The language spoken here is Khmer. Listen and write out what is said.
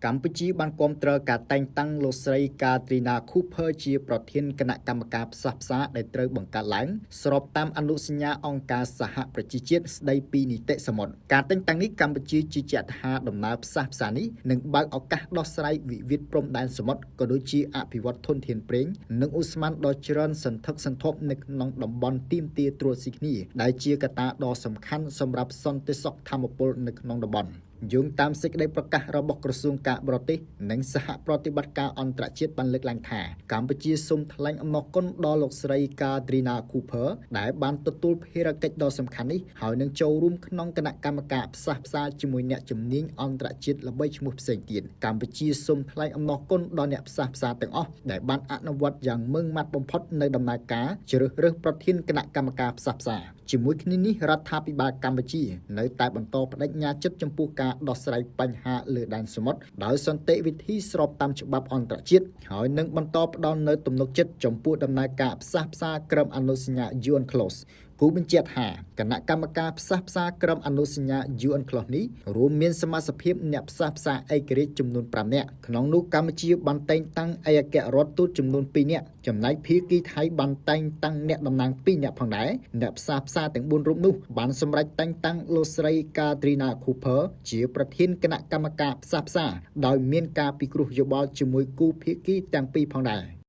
កម្ពុជាបានគាំទ្រការតែងតាំងលោកស្រីកាទ្រីណា ឃូភើ ជាប្រធានគណៈកម្មការផ្សះផ្សាដែលត្រូវបង្កើតឡើងស្របតាមអនុសញ្ញាអង្គការសហប្រជាជាតិស្ដីពីនីតិសមុទ្រការតែងតាំងនេះកម្ពុជាជឿជាក់ថាដំណើរផ្សះផ្សានេះនឹងបើកឱកាសដោះស្រាយវិវាទព្រំដែនសមុទ្រក៏ដូចជាអភិវឌ្ឍធនធានប្រេងនិងឧស្ម័នដ៏ច្រើនសន្ធឹកសន្ធាប់នៅក្នុងតំបន់ទាមទារត្រួតស៊ីគ្នាដែលជាកត្តាដ៏សំខាន់សម្រាប់សន្តិសុខថាមពលនៅក្នុងតំបន់។ យោងតាមសេចក្តីប្រកាសរបស់ក្រសួងការបរទេសនិងសហប្រតិបត្តិការអន្តរជាតិបានលើកឡើងថាកម្ពុជាសូមថ្លែងអំណរគុណដល់លោកស្រីកាទ្រីណា ឃូភើ ដែលបានទទួលភារកិច្ចដ៏សំខាន់នេះហើយនឹងចូលរួមក្នុងគណៈកម្មការផ្សះផ្សាជាមួយអ្នកជំនាញអន្តរជាតិល្បីឈ្មោះផ្សេងទៀតកម្ពុជាសូមថ្លែងអំណរគុណដល់អ្នកផ្សះផ្សាទាំងអស់ដែលបានអនុវត្តយ៉ាងម៉ឺងម៉ាត់បំផុតនៅដំណើរការជ្រើសរើសប្រធានគណៈកម្មការផ្សះផ្សាជាមួយគ្នានេះរដ្ឋាភិបាលកម្ពុជានៅតែបន្តប្តេជ្ញាចិត្តចំពោះការដោះស្រាយបញ្ហាលើដែនសមុទ្រដោយសន្តិវិធីស្របតាមច្បាប់អន្តរជាតិហើយនឹងបន្តផ្ដល់នូវទំនុកចិត្តចំពោះដំណើរការផ្សះផ្សាក្រោមអនុសញ្ញា UNCLOS គូបញ្ជាក់ថាគណៈកម្មការផ្សះផ្សាក្រោមអនុសញ្ញា UNCLOS នេះរួមមានសមាជិកភាពអ្នកផ្សះផ្សាឯករាជ្យចំនួន5នាក់ក្នុងនោះកម្ពុជាបានតែងតាំងឯកអគ្គរដ្ឋទូតចំនួន2នាក់ចំណែកភាគីថៃបានតែងតាំងអ្នកតំណាង2នាក់ផងដែរអ្នកផ្សះផ្សាទាំង4រូបនោះបានសម្រេចតែងតាំងលោកស្រីកាទ្រីណា ឃូភើ ជាប្រធានគណៈកម្មការផ្សះផ្សាដោយមានការពិគ្រោះយោបល់ជាមួយគូភាគីទាំងពីរផងដែរ។